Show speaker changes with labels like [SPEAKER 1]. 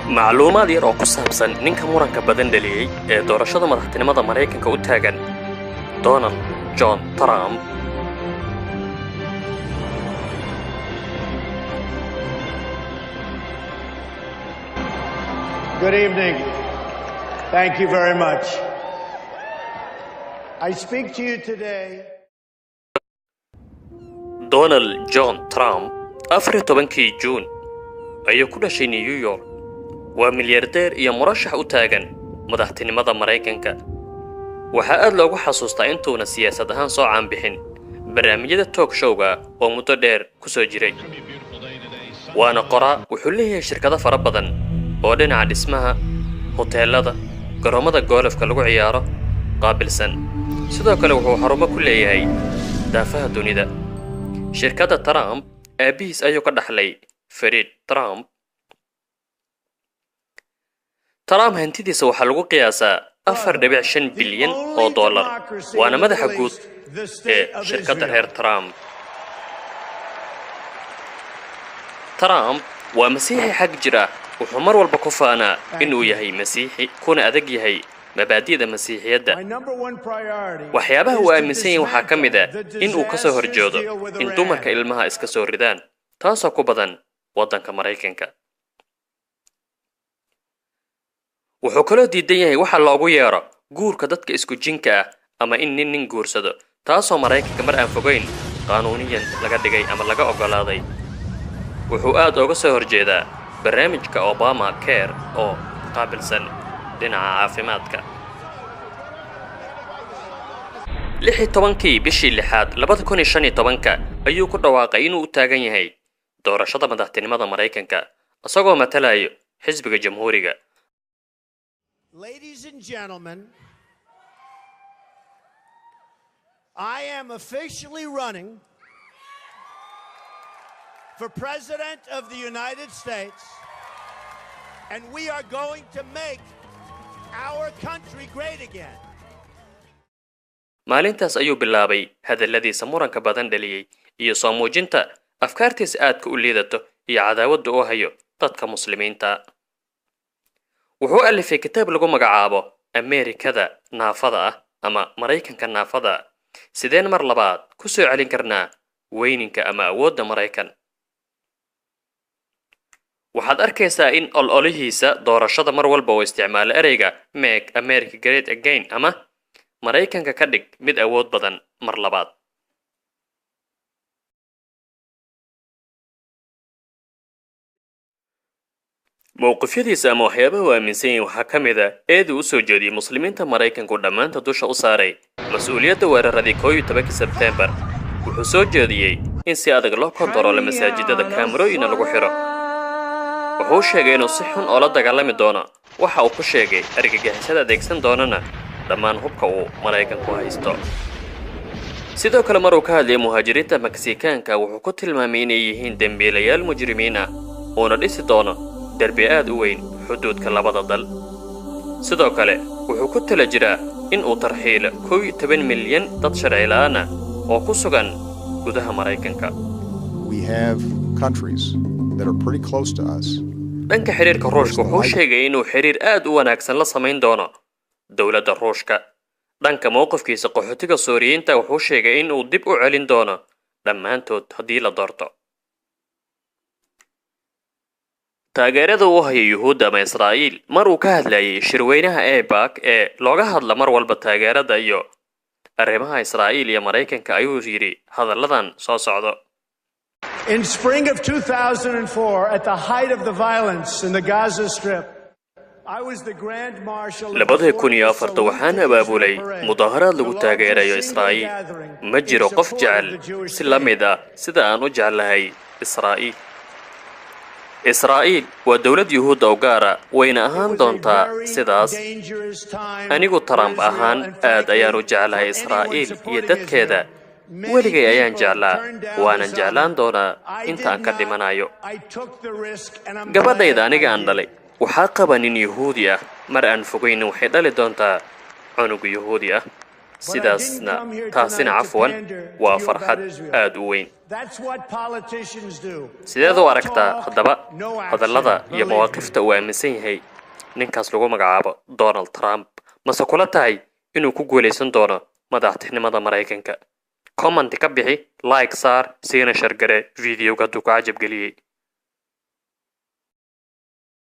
[SPEAKER 1] Macluumaad yar oo ku saabsan ninka muranka badan dhaliyey ee doorashada madaxtinimada Maraykanka u taagan, Donald John Trump.
[SPEAKER 2] Good evening. Thank you very much. I speak to you today.
[SPEAKER 1] Donald John Trump 14-kii Juun ayuu ku dhashay New York. Waa milyardeer iyo murashax u taagan madaxtinimada Maraykanka. Waxaa aad loogu xasuustaa intuuna siyaasad ahaan soo caanbixin barnaamijyada talk showga oo muddo dheer ku soo jiray. Waana qoraa, wuxuu leeyahay shirkado fara badan oo dhinaca dhismaha, hoteelada, garoomada goolofka lagu ciyaaro qaabilsan. Sidoo kale wuxuu xarumo ku leeyahay daafaha dunida. Shirkadda Trump aabbihiis ayuu ka dhaxlay, Fred Trump. Trump hantidiisa waxaa lagu qiyaasaa 4.5 bilyan oo dollar, waana madaxa guud ee shirkadda reer Trump. Trump waa masiixi xag jir ah, wuxuu mar walba ku faanaa inuu yahay masiixi kuna adag yahay mabaadi'da masiixiyadda.
[SPEAKER 2] My number one priority
[SPEAKER 1] Waxyaabaha uu
[SPEAKER 2] is to
[SPEAKER 1] aaminsan yahay waxaa ka mid ah
[SPEAKER 2] dismantle the
[SPEAKER 1] in uu ka soo
[SPEAKER 2] disastrous
[SPEAKER 1] horjeedo
[SPEAKER 2] deal with
[SPEAKER 1] in dumarka
[SPEAKER 2] Iran.
[SPEAKER 1] ilmaha iska soo ridaan, taasoo ku badan waddanka Maraykanka. Wuxuu kaloo diidan yahay waxa loogu yeero guurka dadka isku jinka ah ama in nin nin guursado, taasoo Maraykanka mar aan fogeyn qaanuuniyan laga dhigay ama laga oggolaaday. Wuxuu aad uga soo horjeedaa barnaamijka Obama Care oo qaabilsan dhinaca caafimaadka. 16-kii bishii lixaad 2015-ka ayuu ku dhawaaqay inuu u taagan yahay doorashada madaxtinimada Maraykanka, isagoo matalayo xisbiga Jamhuuriga.
[SPEAKER 2] Ladies and gentlemen, I am officially running for President of the United States, and we are going to make our country great again.
[SPEAKER 1] Maalintaas ayuu bilaabay hadalladiisa muranka badan dhaliyey iyo soo muujinta afkaartiisa aadka u liidato iyo cadaawadda uu hayo dadka muslimiinta. Wuxuu alifay kitaab lagu magacaabo Ameerikada naafada ah ama Maraykanka naafada ah. Sideen mar labaad ku soo celin karnaa weyninka ama awoodda Maraykan? Waxaad arkaysaa in ololihiisa doorashada mar walba uu isticmaalo ereyga "Make America Great Again" ama Maraykanka ka dhig mid awood badan mar labaad. Mowqifyadiisa ama waxyaabaha uu aaminsan yahay waxaa ka mid ah eeduu u soo jeediyey muslimiinta Maraykanku dhammaanta dusha u saaray mas-uuliyadda weeraradii 11-kii Sebteembar. Wuxuu soo jeediyey in si adag loo kontaroolo masaajidada, kaamarooyinna lagu xidho. Wuxuu sheegay inuu si xun oola dagaalami doono waxa uu ku sheegay argagixisada, adeegsan doonana dhammaan hubka uu Maraykanku haysto. Sidoo kale mar uu ka hadlayay muhaajiriinta Meksikaanka, wuxuu ku tilmaamay inay yihiin dembiilayaal mujrimiin ah, uuna dhisi doono derbi aad u weyn xuduudka labada dal. Sidoo kale wuxuu ku tala jiraa in uu tarxiilo 11 milyan dad sharci la'aan ah oo ku sugan gudaha Maraykanka.
[SPEAKER 3] We have countries that are pretty close to us.
[SPEAKER 1] Dhanka xiriirka Ruushka, wuxuu sheegay inuu xiriir aad u wanaagsan la samayn doono dowladda Ruushka. Dhanka mowqifkiisa qaxootiga Suuriyiinta, wuxuu sheegay in uu dib u celin doono dhammaantood haddii la doorto. Taageerada uu hayo Yuhuudda ama Israa'iil, mar uu ka hadlayay shirweynaha AIPAC ee looga hadla mar walba taageerada iyo arrimaha Israa'iil iyo Maraykanka, ayuu yidhi hadalladan soo socdo.
[SPEAKER 2] In spring of 2004, at the height of the violence in the Gaza Strip, I was the grand marshal of the
[SPEAKER 1] 2004-ta waxaan abaabulay mudaaharaad lagu taageerayo Israa'iil. Ma jiro qof jecel si la mid ah sida aan u jeclahay Israa'iil. Israa'iil waa dowlad Yuhuudda u gaara, wayna ahaan doontaa sidaas. Anigu Trump ahaan aad ayaan u jeclahay Israa'iil iyo dadkeeda. Weligay ayaan jeclaa, waanan jeclaan doonaa inta aan ka dhimanayo. Gabadhayda aniga aan dhalay waxaa qaba nin Yuhuudi ah, mar aan fogaynin waxay dhali doontaa cunug Yuhuudi ah. Sidaasna taasina, cafwan, waa farxad aad u weyn. Sideed u aragtaa haddaba hadallada iyo mawaaqifta uu aaminsan yahay ninkaas lagu magacaabo Donald Trump? Mase kula tahay inuu ku guulaysan doono madaxtinimada Maraykanka? Comment ka bixi, like saar, siina share garee videoga hadduu ku cajab geliyey.